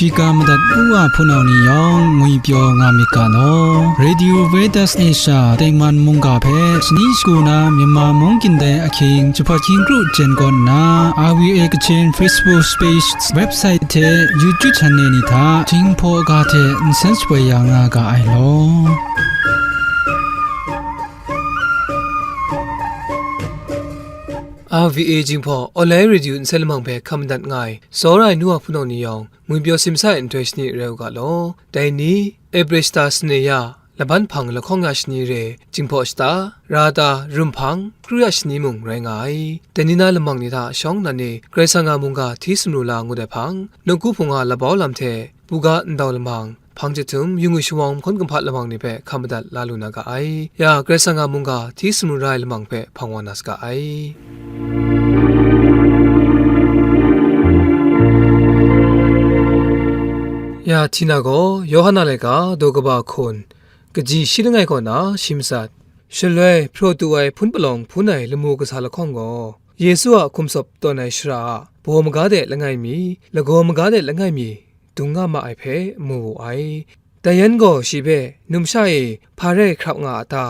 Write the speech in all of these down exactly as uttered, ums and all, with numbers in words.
Shiga madat u a hpunau ni yawng ngwi pyaw nga myit ga law. Radio Veritas Asia tengman mungga hpe shani shagu na Myanmar mung kyin dai ahkying jahpawt hkying kru jen kaw nna, R V A Kachin Facebook page, website hte YouTube channel ni hta Jinghpaw ga hte nsen shapoi ya nga ga ai law. R V A Jinghpaw online radio nsen lamang hpe hkam madat nga ai, tsawra ai nu wa hpunau ni yawng, ngwi pyaw simsa ai nhtoi shani rai u ga law. Dai ni, April shata sane ya, laban hpang lahkawng ya shani re, Jinghpaw shata, Rata, Rumhpang, kru ya shani mung rai nga ai. Dai ni na lamang ni hta shawng nnan e, Karai Kasang a mungga hti sumru la ngut ai hpang, nawku hpung a labau lam hte, buga ndau lamang, hpang jahtum, yu ngwi shawang mahkawn kumhpa lamang ni hpe hkam madat la lu na ga ai. Ya, Karai Kasang a mungga hti sumru ra ai lamang hpe hpang wa na saga ai. Ya, Htina gaw Yawhan a laika daw kaba hkun, kaji shi langai kaw na shi matsat. Shaloi, hpraw tu ai hpun palawng hpun ai lamu kasa lahkawng gaw, Yesu a hkum tsawp tawn ai shara a baw maga de langai mi, lagaw maga de langai mi, dung nga ma ai hpe mu wu ai. Dai yan gaw shi hpe, Numsha e, hpa rai hkrap nga a ta?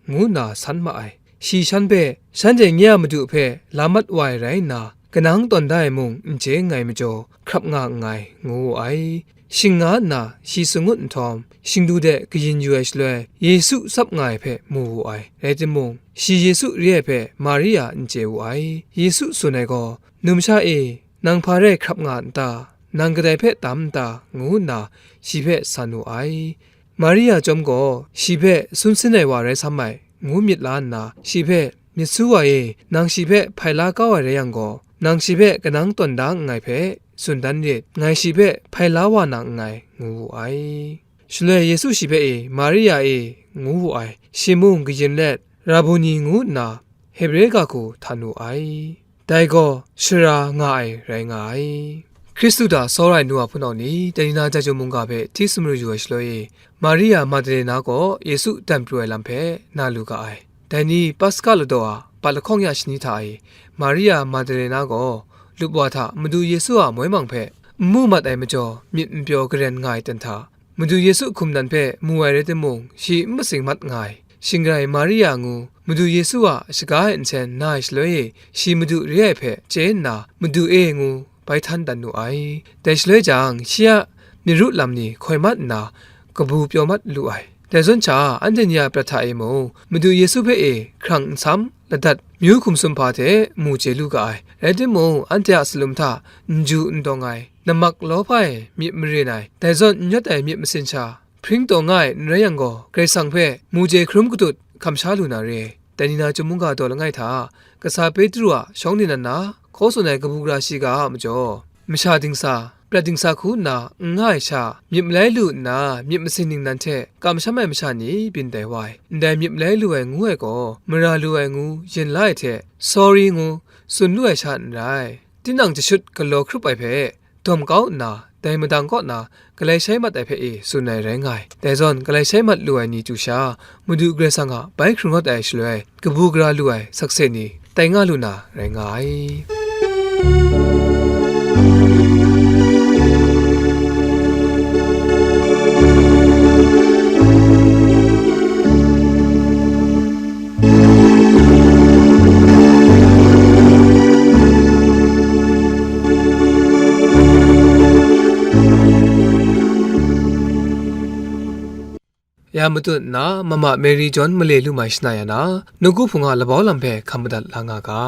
ngu nna san ma ai. Shi shan hpe, shanhte nye a madu hpe la mat wa ai rai nna, kanang tawn da ai mung n chye nngai majaw, hkrap nga nngai, ngu wu ai. Shing nga nna shi tsun ngut nhtawm, shingdu de kayin yu ai shaloi, Yesu tsap nga ai hpe mu wu ai. Rai timung, shi Yesu re ai hpe Maria n chye wu ai. Yesu tsun ai gaw, Numsha e, nang hpa rai hkrap nga n ta? Nang kadai hpe tam n ta? ngu nna shi hpe san wu ai. Maria chyawm gaw, shi hpe sun sin ai wa rai sam ai, ngu myit la nna, shi hpe, Myit su wa e, nang shi hpe hpai la kau ai rai yang gaw, nang shi hpe kanang tawn da nngai hpe tsun dan rit, ngai shi hpe hpai la wa na nngai, ngu wu ai. Shaloi Yesu shi hpe e, Maria e, ngu wu ai. Shi mung kayin let, Rabuni ngu nna Hebre ga hku htan wu ai. Dai gaw shara nga ai rai nga ai. Hkristu hta tsawra ai nu wa hpunau ni, dai ni na Jahtum mungga hpe hti sumru yu ai shaloi e, Maria Magdalena gaw Yesu dan pru ai lam hpe na lu ga ai. Dai ni Paska ladaw a bat lahkawng ya shani hta e, Maria Magdalena gaw lup wa hta Madu Yesu a moi mang hpe n mu mat ai majaw, myit n pyaw garen nga ai ten hta, Madu Yesu hkum nan hpe mu ai rai timung, shi n matsing mat nga ai. Shing rai Maria ngu, Madu Yesu a shaga e nsen na ai shaloi e, shi Madu re ai hpe chye nna, Madu e ngu, bai htan dan nu ai. Dai shaloi jang, shi a myit ru lam ni hkoi mat nna, kabu pyaw mat lu ai. Dai zawn sha, anhte ni a prat hta e mung, Madu Yesu hpe e hkrang nsam, ladat, myu hkum sumhpa hte mu chye lu ga ai. Rai timung, anhte a salum hta n ju n dawng ai, namak lawhpa e myit marin ai, dai zawn n yawt ai myit masin sha, hpring taw nga ai n rai yang gaw, Karai Kasang hpe mu chye hkarum katut hkam sha lu na re. Dai ni na Chyum mungga daw langai hta, kasa Petru a shawng ningnan na hkaw tsun ai kabu gara shiga a majaw, masha dingsa, prat dingsa hku nna n nga ai sha, myit malai lu nna myit masin ningnan hte kamsham ai masha ni byin tai wa ai. Ndai myit malai lu ai ngu ai gaw, mara lu ai ngu yin la ai hte, sorry ngu tsun lu ai sha n rai. Tinang jashut galaw hkrup ai hpe, dawm kau nna, dai madang kaw na galai shai mat ai hpe e tsun ai rai nga ai. Dai zawn, galai shai mat lu ai ni chyu sha, Madu Karai Kasang a bai hkrung rawt ai shaloi, kabu gara lu ai sakse ni tai nga lu na rai nga ai. Ya matut nna, Mama Mary John male lu mai shana ya na, nawku hpung a labau lam hpe hkam madat la nga ga.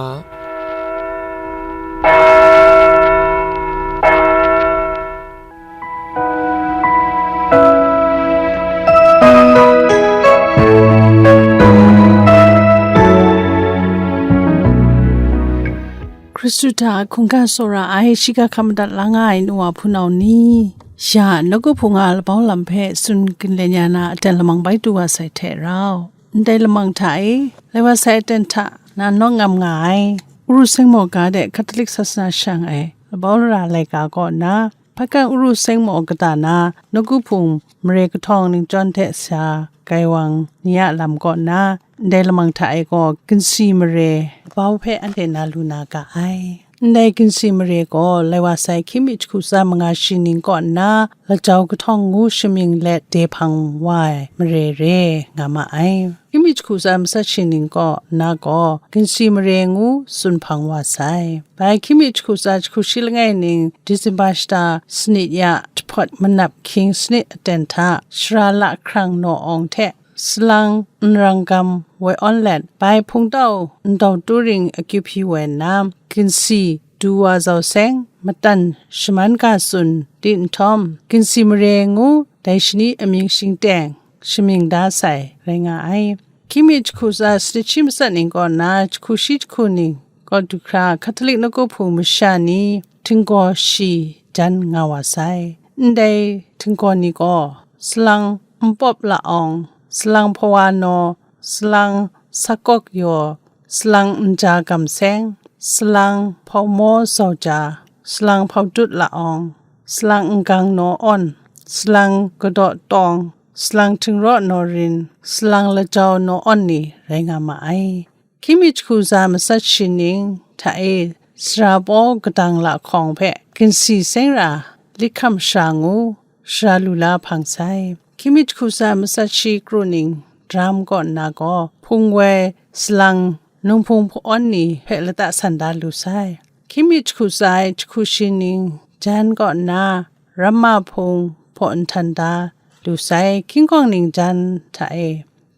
Hkristu hta hkungga tsawra ai, shiga hkam madat la nga ai nu wa hpunau ni, ya nawku hpung a labau lam hpe tsun ginlen ya na aten lamang bai du wa sai hte rau, ndai lamang hta e, lai wa sai aten hta na nawng ngam nga ai, Uru Sengmaw ga de Catholic sasana shang ai labau lara laika kaw na, Hpakan Uru Sengmaw kata na nawku hpung mare kahtawng ningchyawn hte sa Gaiwang ni a lam kaw na, ndai lamang hta e gaw, ginsi mare bau hpe anhte na lu na ga ai. N Ndai ginsi mare gaw lai wa sai hkying mi jahku tsa manga shi ning kaw nna, lajau kahtawng ngu shamying let de hpang wa ai mare re nga ma ai. Hkying mi jahku tsa matsat shi ning kaw nna gaw, ginsi mare ngu tsun hpang wa sai. Bai hkying mi jahku tsa jahku shi langai ning Disemba shata sanit ya jahpawt manap hkying sanit aten hta, shara lahkrang naw awng hte, salang nrang gam woi awn let, bai hpungtau ndau turing akyu hpyi woi nna, ginsi du wa zau seng, matan shaman ga tsun di nhtawm, ginsi mare ngu dai shani amying shingteng shamying da sai rai nga ai. Hkying mi jahku tsa sanit shi matsat ning kaw nna, jahku shi jahku ning kaw du hkra, Catholic nawku hpung masha ni htinggaw shi jan nga wa sai. Ndai htinggaw ni gaw, salang npawp la awng, salang hpawa naw, salang sakawk yaw, salang nja gam seng, salang hpau maw zau ja, salang hpau dut la awng, salang ngang naw awn, salang kadaw tawng, salang htingraw naw rin, salang lajau naw awn ni rai nga ma ai. Hkying mi jahku tsa matsat shi ning hta e, sara paw kadang lahkawng hpe ginsi seng ra, likham shara ngu shara lu la hpang sai. Hkying mi jahku tsa matsat shi kru ning dram kaw nna gaw, hpung woi salang nunghpung hpawn ni hpe lata san da lu sai. Hkying mi jahku tsa ai jahku shi ning jan kaw nna, ramma hpung hpaw nhtan da lu sai. Hkying hkawng ning jan hta e,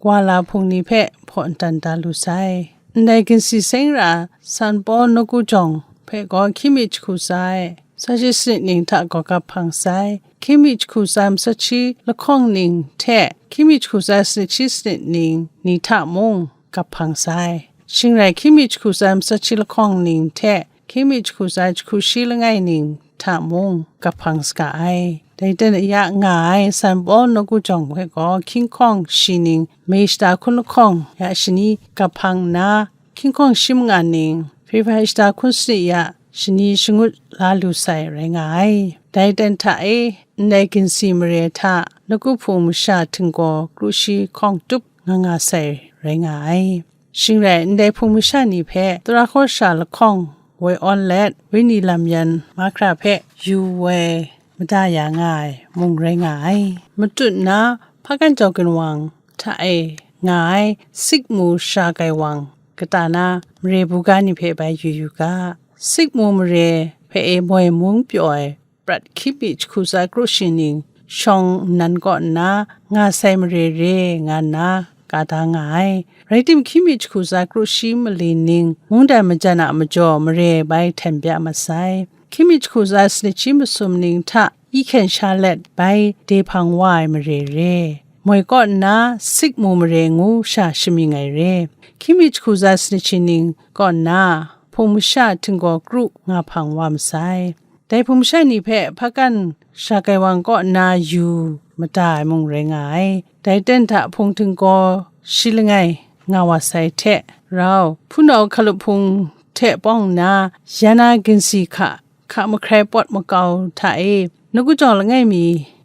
gwala hpung ni hpe hpaw nhtan da lu sai. Ndai ginsi seng ra, San Paul nawku jawng hpe gaw hkying mi jahku tsa ai, sa shi sanit ning hta gaw gap hpang sai. Hkying mi jahku tsa ai matsat shi lahkawng ning hte, hkying mi jahku tsa ai sanit shi sanit ning ni hta mung gap hpang sai. Shing rai, hkying mi jahku tsa ai matsat shi lahkawng ning hte, hkying mi jahku tsa ai jahku shi langai ning hta mung gap hpang saga ai. Dai ten a ya nga ai San Paul nawku jawng hpe gaw, hkying hkawng shi ning, May shata hkun lahkawng ya shani gap hpang nna, hkying hkawng shi manga ning, Hpyihprai shata hkun sanit ya shani shangut la lu sai rai nga ai. Dai ten hta e, ndai ginsi mare hta nawku hpung masha htinggaw kru shi hkawng tup nga nga sai rai nga ai. Shing rai, ndai hpung masha ni hpe tara hkawsha lahkawng woi awn let, wenyi lam yan mahkra hpe yu woi mada ya nga ai mung rai nga ai. Matut nna, Hpakan Jau Ginwang hta e nga ai Sikmu Shara Gaiwang kata na mare buga ni hpe bai yu yu ga. Sikmu mare hpe e moi mung pyaw ai prat hkying mi jahku tsa kru shi ning shawng nnan kaw nna nga sai mare re nga nna ka da nga ai. Rai tim, hkying mi jahku tsa kru shi mali ning mungdan majan a majaw mare bai hten bya masai. Hkying mi jahku tsa sanit shi masum ning hta i hkyen sha let bai de hpang wa ai mare re. Moi kaw nna Sikmu mare ngu sha shamying ai re. Hkying mi jahku tsa sanit shi ning kaw nna hpung masha htinggaw kru nga hpang wa masai. Dai hpung masha ni hpe Hpakan Shara Gaiwang kaw nna yu mada ai mung rai nga ai. Dai ten hta hpung htinggaw shi langai nga wa sai hte rau, hpunau hkalup hpung hte pawng nna, ya na ginsi hka, hka mahkrai pawt makau hta e, nawku jawng langai mi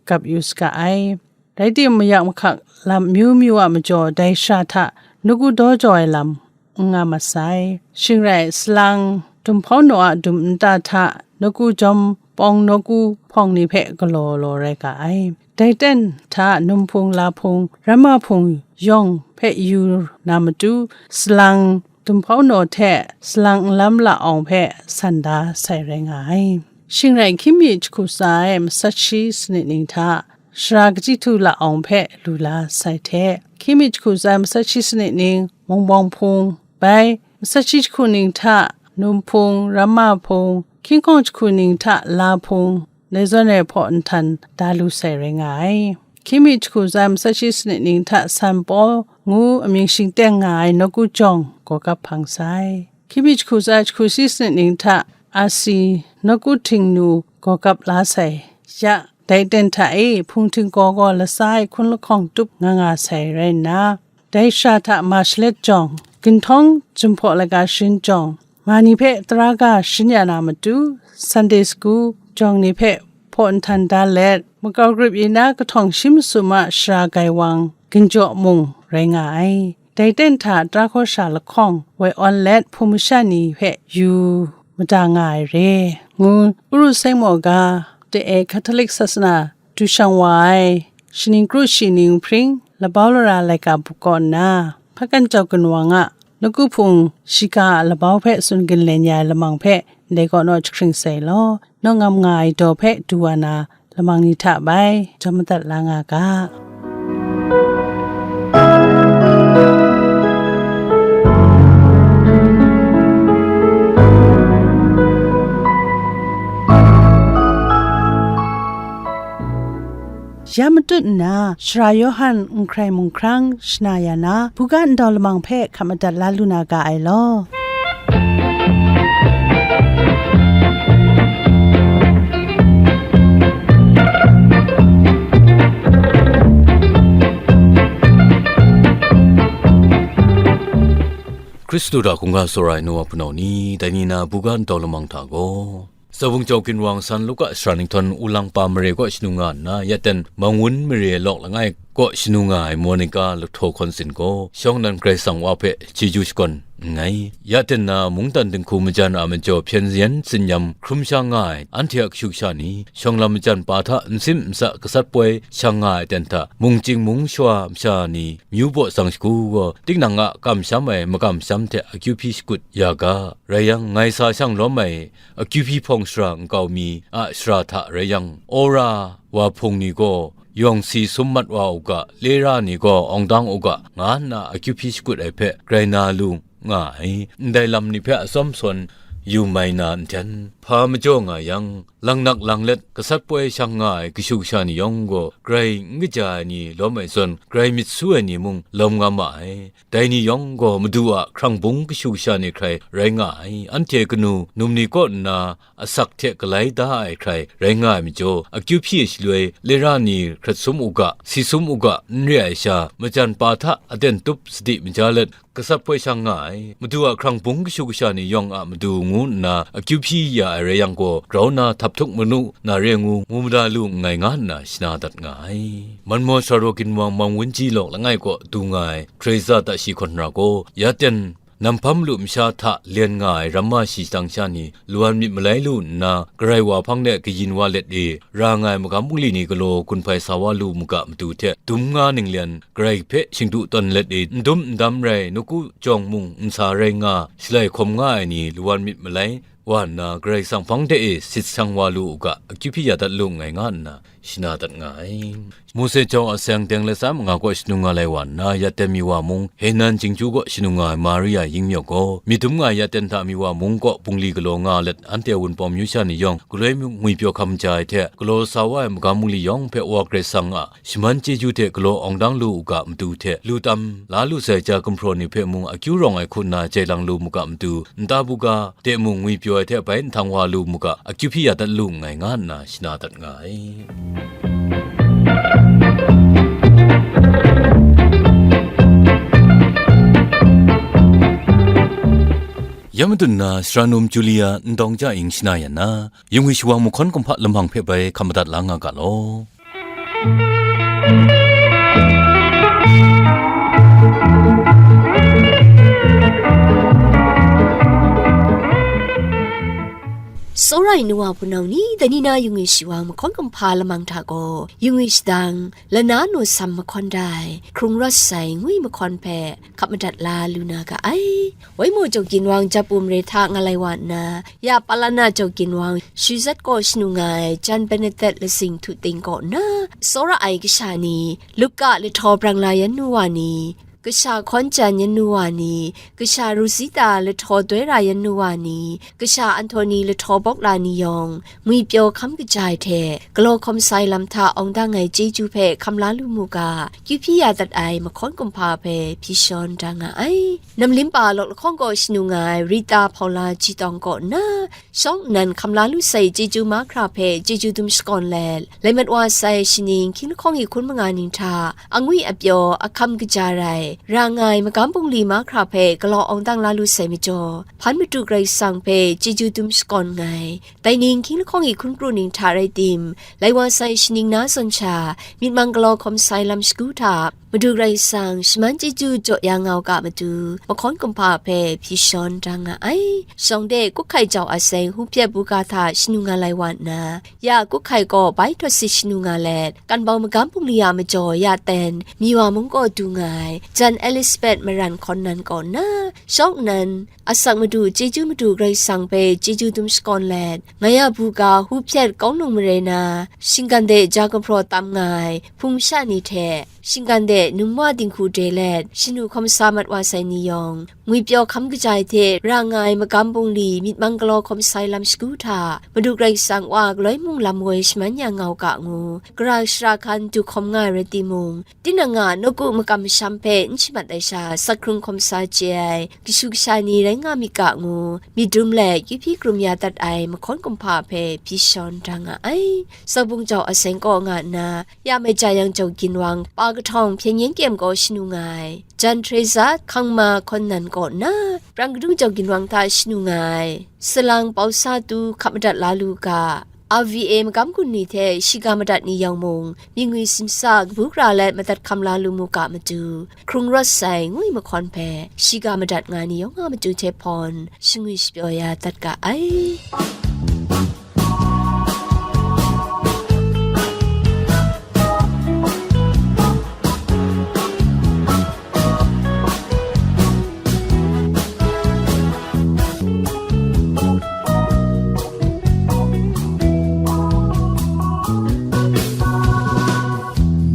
gap yu saga ai. Rai tim, mayak mahkak lam amyu myu a majaw dai shara hta nawku daw jaw ai lam n nga masai. Shing rai, salang dumhpau naw a dum nta hta nawku jawm pawng nawku hpawng ni hpe galaw law rai ga ai. Dai ten hta num hpung, la hpung, ramma hpung yawng hpe yu na matu, salang dumhpau naw hte salang nlam la awng hpe san da sai rai nga ai. Shing rai, hkying mi jahku tsa ai matsat shi sanit ning hta, shara kachyi htu la awng hpe lu la sai hte, hkying mi jahku tsa ai matsat shi sanit ning, mung bawng hpung, bai matsat shi jahku ning hta, num hpung, ramma hpung, hkying hkawng jahku ning hta, la hpung, dai zawn e hpaw nhtan da lu sai rai nga ai. Hkying mi jahku tsa ai matsat shi sanit ning hta, San Paul ngu amying shingteng nga ai nawku jawng gaw gap hpang sai. Hkying mi jahku tsa ai jahku shi sanit ning hta, Asi nawku htingnu gaw gap la sai. Ya, dai ten hta e hpung htinggaw gaw latsa e hkun lahkawng tup nga nga sai rai nna, dai shara hta ma shalet jawng, ginhtawng jumhpaw laika sharin jawng, ma ni hpe tara ga sharin ya na matu, Sunday school jawng ni hpe hpaw nhtan da let, makau grip ina kahtawng shi masum a Shara Gaiwang ginjaw mung rai nga ai. Dai ten hta tara hkawsha lahkawng woi awn let hpung masha ni hpe yu mada nga ai re, ngu Uru Seng Maw Ga, de e Catholic sasana du shang wa ai, shaning kru shi ning hpring, labau lara laika bu kaw nna, Hpakan Jau Ginwang a, Lagupung shiga a labau hpe tsun ginlen ya ai lamang hpe ndai kaw naw jahkring sai law, naw ngam nga ai daw hpe du wa na, lamang ni hta bai, jaw madat la nga ga. Ya matut nna, Sara Yawhan n hkrai mung hkrang shana ya na, buga ndau lamang hpe hkap madat la lu na ga ai law. Hkristu hta hkungga tsawra ai nu wa hpunau ni, dai ni na buga ndau lamang hta gaw, Tsawbung Jau Ginwang san Luka sara ninghtawn Ulang pa mare kaw shanu nga nna, ya ten Mangwun mare lawk langai kaw shanu nga ai Monica lahtaw hkawn sin gaw, shawng nnan Karai Kasang Wa hpe chyeju shakawn nngai. Ya ten na mungdan dinghku majan a majaw hpyen yen tsin-yam hkrum sha nga ai anhte a kashu kasha ni, shawng lam majan pa hta nsim nsa gasat poi shang nga ai aten hta, mungchying mung shawa masha ni myu baw tsang shagu gaw, tinang a kamsham ai makamsham hte akyu hpyi shakut ya ga. Rai yang, ngai sa shang lawm ai akyu hpyi hpawng shara nkau mi a shara hta rai yang, Ora wa hpung ni gaw yawng si sum mat wa u ga, lera ni gaw awng dang u ga, nga nna akyu hpyi shakut ai hpe grai na lu nga ai. Ndai lam ni hpe atsawm sawn yu mai na nhten, hpa majaw nga yang, langnak langlet gasat poi shang nga ai kashu kasha ni yawng gaw, grai n kaja ai ni lawm ai zawn, grai myit su ai ni mung lawm nga ma ai. Dai ni yawng gaw Madu a hkrang bung kashu kasha ni hkrai rai nga ai. Anhte kanu num ni kaw nna asak hte galai da ai hkrai rai nga ai majaw, akyu hpyi ai shaloi, lera ni hkrat sum u ga, si sum u ga, n re ai sha, majan pa hta aten tup sadi maja let, gasat poi shang nga ai. Madu a hkrang bung kashu kasha ni yawng a matu ngu nna akyu hpyi ya ai rai yang gaw, grau na htap htuk manu na re ngu, ngu mada lu nngai nga nna shana dat nga ai. Manmaw Sara Ginwang Mangwun ji lawk langai kaw du nga ai Teresa ta shi hkawn ra gaw, ya ten, nam hpam lu masha hta len nga ai ramma shi shadang sha ni, lawan myit malai lu nna, Karai wa hpang de kayin wa let e, ra nga ai magam bungli ni galaw gun hpai sa wa lu mu ga matu hte, dum nga ninglen, Karai hpe shingdu tawn let e, n dum n dam rai, nawku jawng mung n sa rai nga, shalai hkawm nga ai ni lawan myit malai wa nna, Karai Kasang hpang de e sit shang wa lu u ga, akyu hpyi ya dat lu nngai nga nna, shana dat nga ai. Mose jau a sayang teng latsa manga kaw shanu nga lai wa nna, ya ten mi wa mung, Henan chingju kaw shanu nga ai Maria yingmyaw gaw, myit dum nga ai ya ten hta mi wa mung kaw bungli galaw nga let, anhte a wunpawng myu sha ni yawng, galoi ngwi pyaw hkam ja ai hte, galaw sa wa ai magam bungli yawng hpe Wa Karai Kasang a shaman chyeju hte galaw awng dang lu u ga matu hte, lu tam la lu sai ja gumhpraw ni hpe mung akyu rawng ai hku nna jai lang lu mu ga matu, nta buga de mung ngwi pyaw ai hte bai nhtang wa lu mu ga, akyu hpyi ya dat lu nngai nga nna shana dat nga ai. Ya madun na, sara num Julia ndawng ja ing shana yan na, yungwi shawang mahkawn kumhpa lamang hpe bai hkam madat la nga ga law. Tsawra ai nu wa hpunau ni, dai ni na yungwi shawang mahkawn kumhpa lamang hta gaw, yungwi shadang, lana nu sam mahkawn dai, hkrung rawt sai ngwi mahkawn hpe hkap madat la lu na ga ai. Waimu Jau Ginwang Japu mare hta nga lai wa nna, ya Palana Jau Ginwang Shizat kaw shanu nga ai Jan Benedet lasing htu ting kaw nna, tsawra ai kasha ni, Luka lahtaw brang la yan nu wa ni, kasha hkawn jan yan nu wa ni, kasha Rosita lahtaw doi ra yan nu wa ni, kasha Anhtoni lahtaw bawk la ni yawng, ngwi pyaw hkam kaja ai hte, galaw hkawm sai lam hta awng dang ai chyeju hpe hkam la lu mu ga, kyu hpyi ya dat ai mahkawn kumhpa hpe hpyi shawn da nga ai. Namlim pa lawk lahkawng kaw shanu nga ai Rita Hpaula Jitawng kaw nna, shawng nnan hkam la lu sai chyeju mahkra hpe chyeju dum shakawn let, lai mat wa sai shaning hkying lahkawng e hkun manga ning hta, angwi apyaw ahkam kaja rai, ra nga ai magam bungli mahkra hpe galaw awng dang la lu sai majaw, hpan Madu Karai Kasang hpe chyeju dum shakawn nngai. Dai ning hkying lahkawng e hkun pru ning hta rai tim, lai wa sai shaning na zawn sha, myit mang galaw hkawm sai lam shagu hta, Madu Karai Kasang shaman chyeju jaw ya nga u ga matu, mahkawn kumhpa hpe hpyi shawn da nga ai. Shawng de Kuhkhai jau a seng Hupyet buga hta shanu nga lai wa nna, ya Kuhkhai kaw bai dawt sit shanu nga let, Kanbau magam bungli a majaw ya ten, Miwa mung kaw du nga ai, jan Elizabeth maran hkawn nan kaw nna, shawng nnan, asak Madu, chyeju Madu Karai Kasang hpe chyeju dum shakawn let, ngai a buga Hupyet kawng nung mare na, shinggan de ja gumhpraw tam nga ai hpung masha ni hte, shinggan de num wa dinghku dre let, shanu hkawm sa mat wa sai ni yawng, ngwipyaw hkam kaja ai hte ra nga ai magam bungli myit mang galaw hkawm sai lam shagu hta, Madu Karai Kasang Wa galoi mung lam woi shaman ya nga u ga ngu, gara shara hkan du hkawm nga ai rai timung, tinang a nawku makam masham hpe n shamat ai sha, sak hkrung hkawm sa chye ai, kashu kasha ni rai nga myit ga ngu, myit dum let, kyu hpyi krum ya dat ai mahkawn kumhpa hpe hpyi shawn da nga ai. Saubung jau a seng kaw nga nna, ya mai ja yang jau ginwang, pa kahtawng hpyen yen kyem kaw shanu nga ai, jan Teresa hkang ma hkawn nan kaw nna, prang kadung jau ginwang hta shanu nga ai, salang pau sa tu hkap madat la lu ga, R V A magam gun ni hte shiga madat ni yawng mung, myit ngwi simsa kabu gara let madat hkam la lu mu ga matu, hkrung rawt sai ngwi mahkawn hpe, shiga madat nga ni yawng a matu hte hpawn, shangwi shapyaw ya dat ga ai.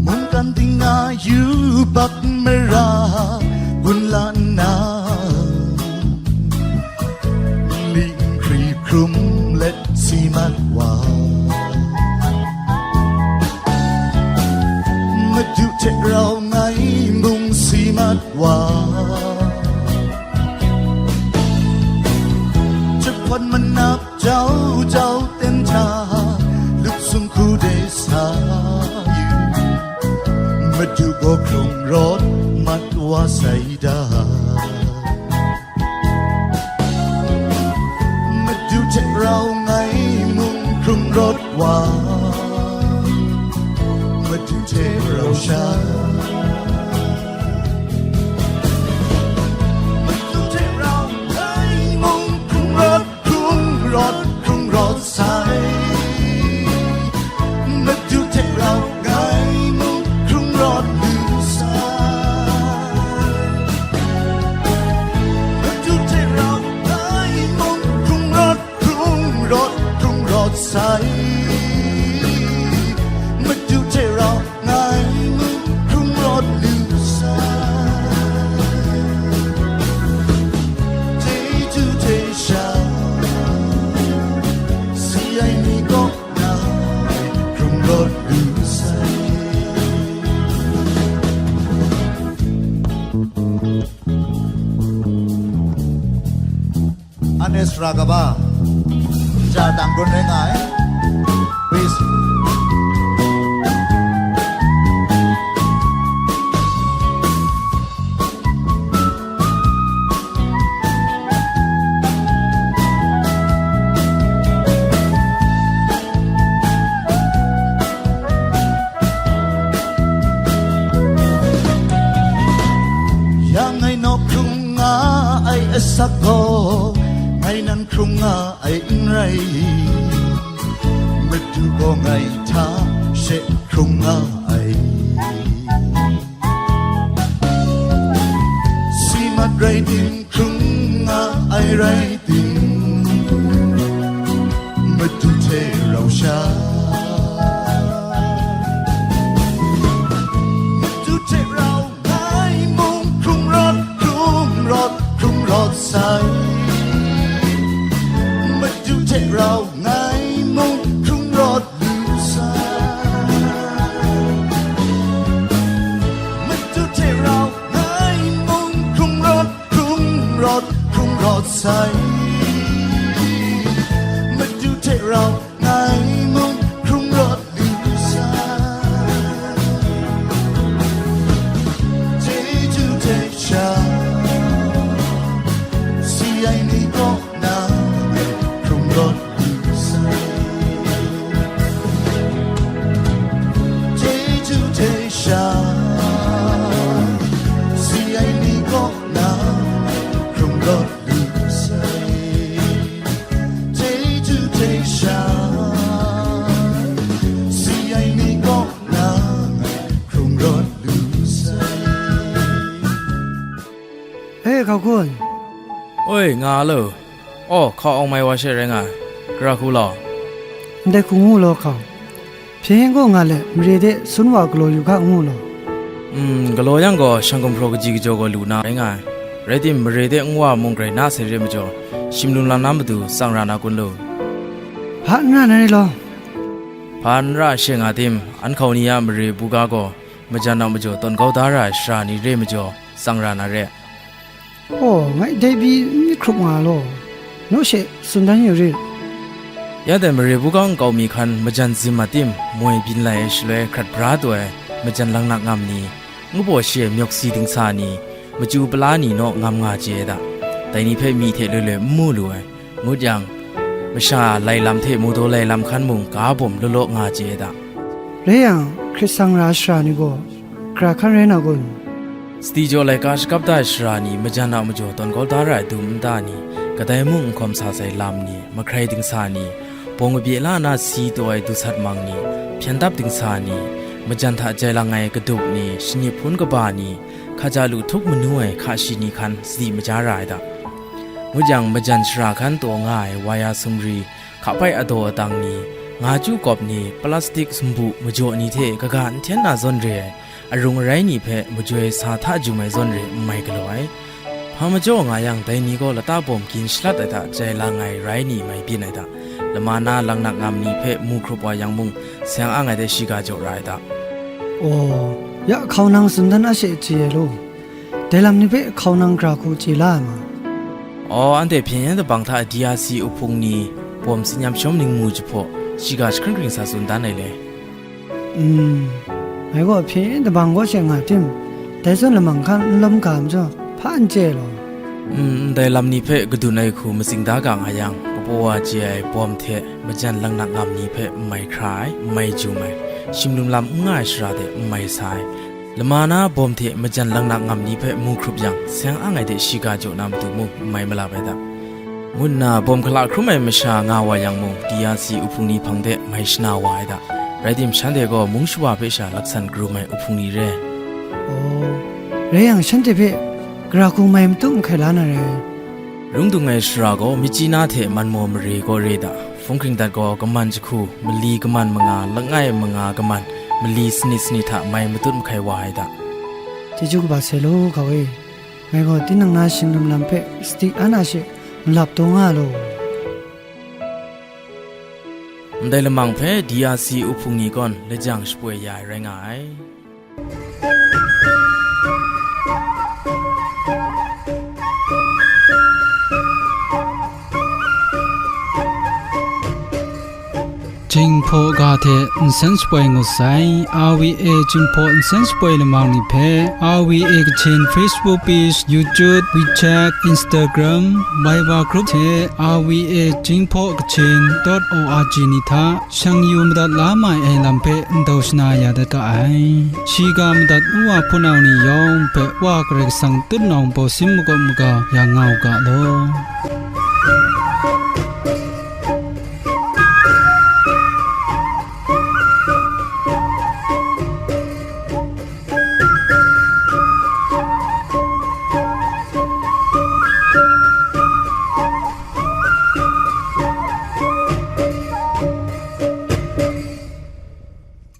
Mungkan ting a yubak mara gun la nna, ning hkri hkrum let si mat wa. Madu hte rau ngai mung si mat wa. Jahpan manap jau jau ten hta, lup sung hku de sa yu. Madu gaw hkrung rawt mat wa sai da. Madu hte rau ngai mung hkrung rawt wa, Madu hte rau sha. Madu hte rau ngai mung hkrung rawt, hkrung rawt, hkrung rawt sai. Madu hte rau ngai mung hkrung rawt lu sai. Madu hte rau ngai mung hkrung rawt, hkrung rawt, hkrung rawt sai. Madu hte rau ngai mung hkrung rawt lu sai. Chyeju hte sha, si ai ni kaw na hkrung rawt lu sai. Anhte sara kaba, ja dang gun rai nga ai. Please. Ya ngai naw hkrung nga ai asak gaw, ngai nan hkrung nga ai n rai, Madu gaw ngai hta she hkrung nga ai. Si mat rai tim, hkrung nga ai rai tim, Madu hte rau sha. Madu hte rau ngai mung hkrung rawt, hkrung rawt, hkrung rawt sai. Madu hte rau ngai mung hkrung rawt lu sai. Madu hte rau ngai mung hkrung rawt, hkrung rawt, hkrung rawt sai. Madu hte rau ngai mung hkrung rawt lu sai. Chyeju hte Hkau kun. Oi, nga a lo. Aw, hkau awng mai wa she rai nga ai. Gara hku law. Ndai hku ngu law hkau. Hpyen gaw nga let, mare de sun wa galaw yu ga ngu law. Mm, galaw yang gaw, shang gumhpraw kaji kajaw gaw lu na rai nga ai. Rai tim, mare de nwa mung grai na sai re majaw, shim lum lam na matu tsang ra na kun lo. Hpa n ra na re law. Hpa n ra she nga tim, an hkau ni a mare buga gaw, majan a majaw tawn kau da ra ai sara ni re majaw, tsang ra na re. Aw, ngai dai pyi n myit hkrup nga law, naw she tsun dan yu rit. Ya dai mare buga nkau mi hkan majan zim a tim, moi byin lai ai shaloi hkrat bra taw ai majan langnak ngam ni, ngu baw shi ai myawk si dingsa ni, machyu pala ni naw ngam nga chye ai da. Dai ni hpe myi hte loi loi n mu lu ai. Ngut yang, masha lai lam hte mawdaw lai lam hkan mung ga bawm law law nga chye ai da. Rai yang, hkrit sang ra ai sara ni gaw, gara hkan rai na kun? Sadi jaw laika shakap da ai sara ni majan a majaw tawn kau da ra ai dum nta ni, kadai mung n hkawm sa sai lam ni, mahkrai dingsa ni, bawng kabye la na si taw ai dusat mang ni, hpyen dap dingsa ni, majan hta jai lang ai kadup ni, shanip hpun kaba ni, hkaja lu htup manu ai hka shi ni hkan sadi maja ra ai da. Ngut yang, majan shara hkan taw nga ai waya sumri, hkapai adaw adang ni, nga chyu kawp ni, plastik sumbu majaw ni hte kaga n hten na zawn re ai, arung arai ni hpe majoi sa hta jum ai zawn re n mai galaw ai. Hpa majaw nga yang, dai ni gaw lata bawm gin shalat ai hta jai lang ai rai ni mai byin ai hta, lama na langnak ngam ni hpe mu hkrup wa yang mung, seng ang ai de shiga jaw ra ai hta. Aw, ya hkau nang tsun dan a she chye ai law. Dai lam ni hpe hkau nang gara hku chye la ai ma? Aw, anhte hpyen yen dabang hta D R C uhpung ni bawm tsin yam shawm ningmu jahpaw, shiga jahkring hkring sa tsun dan ai le. Mm, ngai gaw hpyen yen dabang kaw she nga tim, dai zawn lamang hkan n lawm ga majaw, hpa n chye ai law. Mm, ndai lam ni hpe kadun ai hku matsing da ga nga yang, kapaw wa chye ai bawm hte majan langnak ngam ni hpe n mai hkra ai, n mai jum ai, shim lum lam n nga ai shara de n mai sa ai, lama na bawm hte majan langnak ngam ni hpe mu hkrup yang, seng ang ai de shiga jaw na matu mung n mai malap ai da, ngu nna bawm hkala hkrum ai masha nga wa yang mung, D R C uhpung ni hpang de mai shana wa ai da. Rai tim, shanhte gaw mung shawa hpe sha laksan karum ai uhpung ni re. Aw, rai yang, shanhte hpe gara hku mai matup mahkai la na rai. Rung dung ai shara gaw, Myitkyina hte Manmaw mare kaw re da, hpung hkring dat gaw, kaman jahku, mali kaman manga, langai manga kaman, mali sanit sanit hta mai matut mahkai wa ai da. Chyeju kaba sai law, hkau e. Ngai gaw tinang na shing lum lam hpe sadi an a she malap taw nga law. Ndai lamang hpe D R C uhpung ni kawn lajang shapoi ya ai rai nga ai. Jinghpaw ga hte nsen shapoi ngut sai. R V A Jinghpaw nsen shapoi lamang ni hpe, R V A Kachin Facebook page, YouTube, WeChat, Instagram, Viber group hte R V A Jinghpaw Kachin dot O R G ni hta shang yu madat la mai ai lam hpe ndau shana ya dat ga ai. Shiga madat nu wa hpunau ni yawng hpe Wa Karai Kasang tutnawng baw sim makawp maga ya nga u ga law.